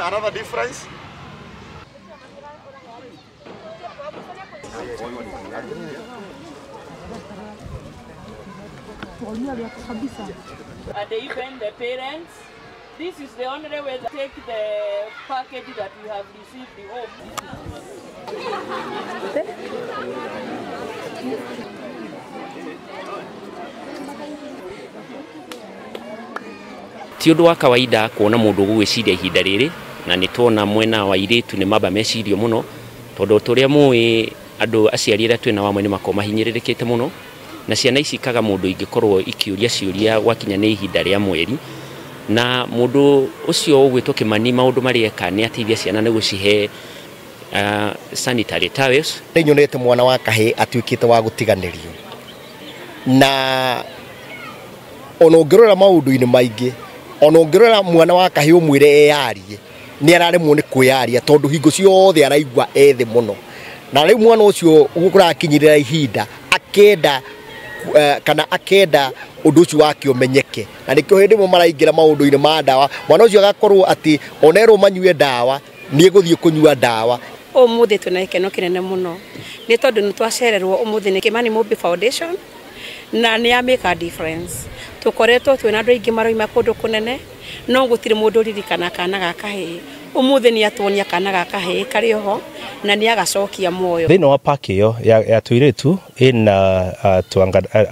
Another difference. And even the parents, this is the only way to take the package that we have received home. Ti ũndũ wa kawaida kuona mũndũ ũgũgwĩciria ihinda rĩrĩ, na nĩ tuona mwena wa airĩtu nĩ mamba mecirio mũno, tondũ tũrĩa mũĩ andũ aciari arĩa twĩna wamwe nĩ makoragwo mahinyĩrĩrĩkĩte mũno, na ciana ici ikaga mũndũ ingĩkorwo ikĩũria ciũria gwakinya nĩ ihinda rĩa mweri, na mũndũ ũcio ũgwĩtwo Kimani maũndũ marĩa eka nĩ ateithia ciana nĩ gũcihe sanitary towels. Nĩ nyonete mwana wa kahĩĩ atuĩkĩte wa gũtiganĩrio, na ona ũngĩrora maũndũ-inĩ maingĩ, ona ũngĩrora mwana wa kahĩĩ ũmwĩre eyarie nĩ araremwo nĩ kwĩyaria tondũ hingo ciothe araigua ethĩ mũno, na rĩu mwana ũcio ũrakinyĩrĩra ihinda akenda kana akenda ũndũ ũcio wake ũmenyeke, na nĩkĩo hĩndĩ ĩmwe maraingĩra maũndũ-inĩ ma ndawa, mwana ũcio agakorwo atĩ onerwo manyue ndawa nĩ egũthiĩ kũnyua ndawa. Ũmũthĩ twĩna gĩkeno kĩnene mũno nĩ tondũ nĩ twacererwo ũmũthĩ nĩ Kimani Mumbi Foundation na nĩ ya make a difference. Tũkoretwo twĩna andũ aingĩ maroima kũndũ kũnene no gũtirĩ mũndũ ũririkana kana ga kahĩĩ. Ũmũthĩ nĩ atuonia kana ga kahĩĩ karĩ oho na nĩ agacokia muoyo. Thĩinĩ wa park ĩyo ya tũirĩtu ĩna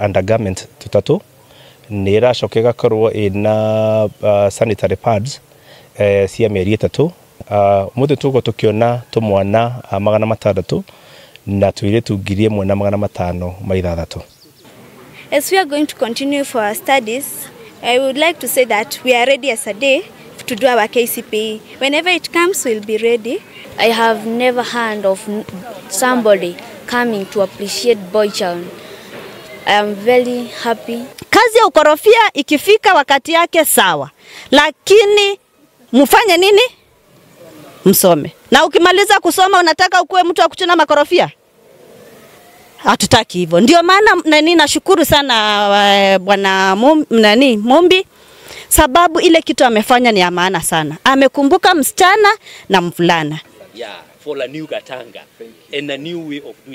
undergarment tũtatũ, nĩ ĩracoka ĩgakorwo ĩna sanitary pads cia mĩeri 3. Ũmũthĩ tũgũkorwo tũkĩona tũmwana 600 na tũirĩtu 1506. As we are going to continue for our studies, I would like to say that we are ready as a day to do our KCPE. Whenever it comes, we'll be ready. I have never heard of somebody coming to appreciate boy child. I am very happy. Kazi ya ukorofia ikifika wakati yake sawa, lakini mfanye nini? Msome. Na ukimaliza kusoma unataka ukuwe mtu wa kuchuna makorofia? Hatutaki hivyo. Ndio maana nani nashukuru sana bwana nani Mumbi, sababu ile kitu amefanya ni ya maana sana. Amekumbuka msichana na mvulana. Yeah, for a new Gatanga and a new way of doing